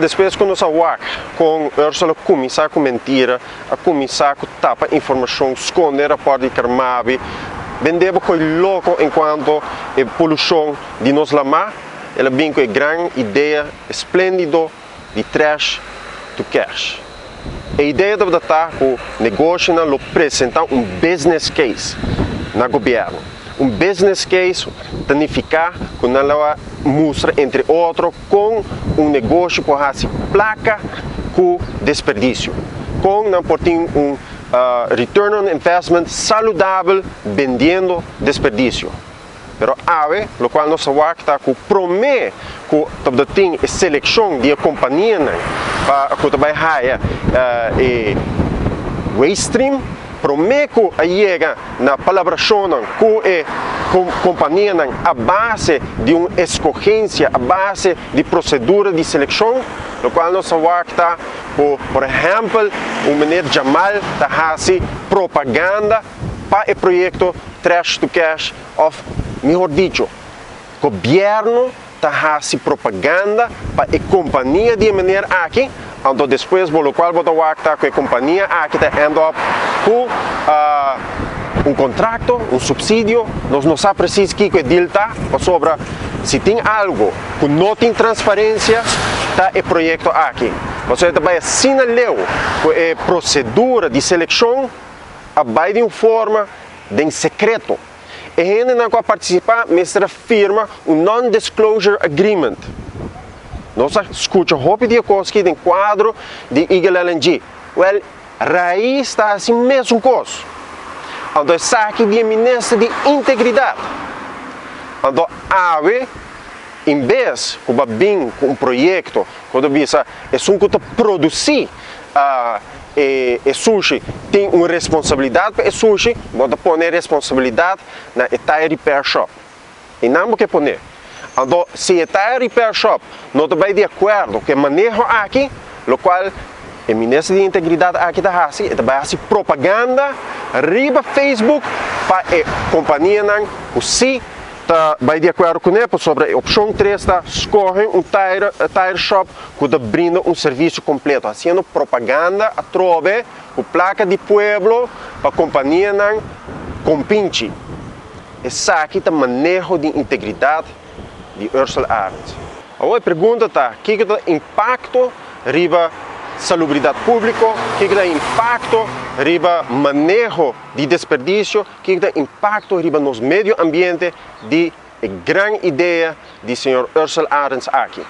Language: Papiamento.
Despues ku nos a wak kon Ursula a kuminsá ku mentira, a kuminsá ku tapa informashon, skonde e rapòrt di Carmabi, bendé bo koi loko enkuanto e polushon di nos lamá, el a bin ku e gran idea espléndido di trash to cash. E idea tabata ta ku negoshinan lo presentá un business case na gobièrnu. Un business case ta nifiká ku nan lo a mustra entre otro kon un negoshi por hasi plaka ku desperdisio, kon nan por tin un return on investment saludabel bendiendo desperdisio. Pero awe lokual nos a wak ta ku promé ku tabata tin e selekshon di e kompanianan pa ku ta bai haya e waste stream, promé ku a yega na palabrashonnan ku e kompanianan a base di un eskogensia, a base di prosedura di selekshon, lokual nos a wak ta ku por ehèmpel un meneer Jamal ta hasi propaganda pa e proyekto Trash to Cash òf mihor dicho gobièrnu ta hasi propaganda pa e kompania di e meneer aki, anto despues bo lokual bo ta wak ta ku e kompania aki ta end up ku un kontrakto, un supsidio, nos no sa presis kiko e deal ta, pasobra si tin algu ku no tin transparensia ta e proyekto aki, pasobra e ta bai asina leu ku e prosedura di selekshon a bai di un forma den sekreto. E hendenan ku a partisipá mester a firma un non-disclosure agreement. Nos a skucha hopi di e kos aki den kuadro di Eagle LNG. Wèl, Rais ta hasi mesun kos. Anto esaki di e minister di integridat. Anto awe, en bes ku bo a bin ku un proyekto ku ta bisa esun ku ta produsí e sushi tin un responsabilidat pa e sushi, bo ta pone e responsabilidat na e tire repair shop. I nan bo ke pone. Anto si e tire repair shop no ta bai di akuerdo ku e maneho aki, lokual e minister di integridat aki ta hasi, e ta bai hasi propaganda riba Facebook pa e kompanianan ku si ta bai di akuerdo kuné, pasobra e opshon tres ta skohe un tire tire shop ku ta brinda un servisio kompleto, hasiendo propaganda atrobe ku plaka di pueblo pa kompanianan kompinchi. Esaki ta maneho di integridat di Ursula Arends. Awor e pregunta ta, kiko ta impakto riba salubridat públiko, kiko ta impakto riba maneho di desperdisio, kiko ta impakto riba nos medio ambiente di e gran idea di señor Ursula Arends aki?